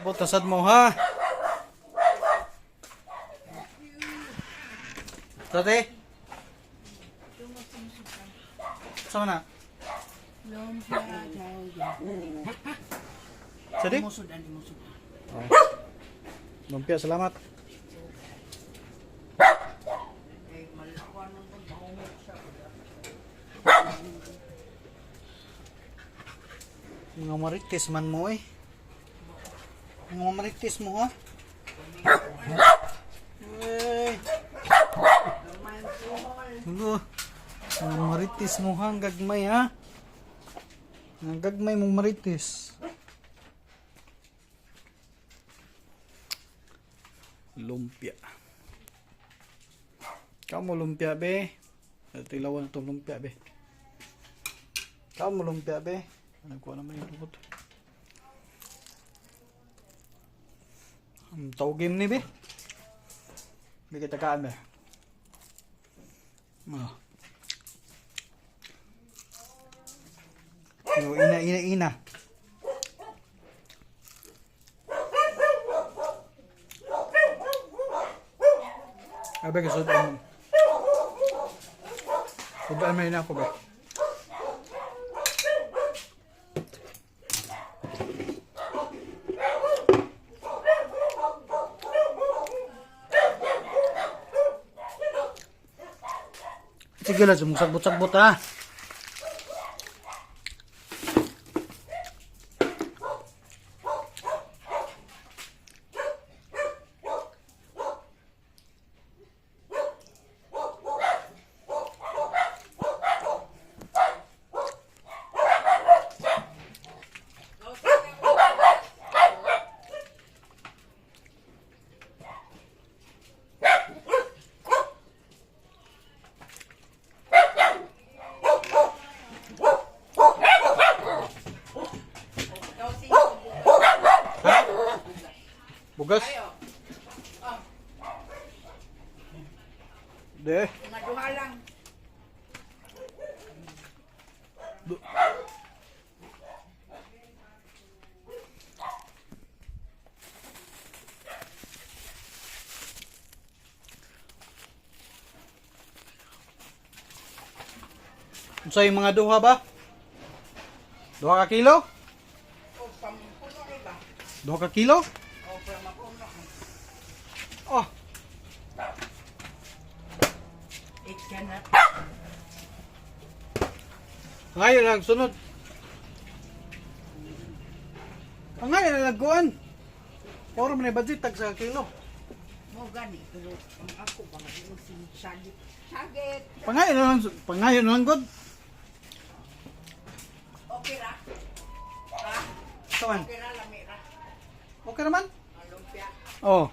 Sagbot-sagbot na sad mo ha. Tate? Sama na? Lumpia, chowder. Sadi? Musudan, musudan. Oh. Lumpia, salamat. Eh, malakuan mo itong pangungok siya. Mga marites man mo eh. Mga marites mo ha. Eh. Gamay ko. Ano? Mga marites mo ha, ang gagmay ha. Ang gagmay mong marites. Lumpia. Kamo lumpia be. Tilawan na itong lumpia be. Kamo lumpia be. Nagkuha naman yung lukot. Ang tawagin ni be. Bigay takaan be. Ah. Yo, ina, ina, ina. Abe, kasod mo. Sudaan mo ina ako, be. Sige lang, sumusagbot-sagbot ha. Bugas. De. Mga duha lang. Unsa yung mga duha ba? Duha ka kilo? O, pampuno rin ba? Duha ka kilo? O, para mapuno. Oh, It cannot. ngayon lang sunod. Ang ngayon lang nagkuan. Puro man budget tag sa kilo. Mo gani. Pero ang ako ba nga yung sagit. Sagit. Pangayon na lang god. Okay ra. Ha? Tawan. Okay ra, lami ra. Okay naman? Ang lumpia. Oh.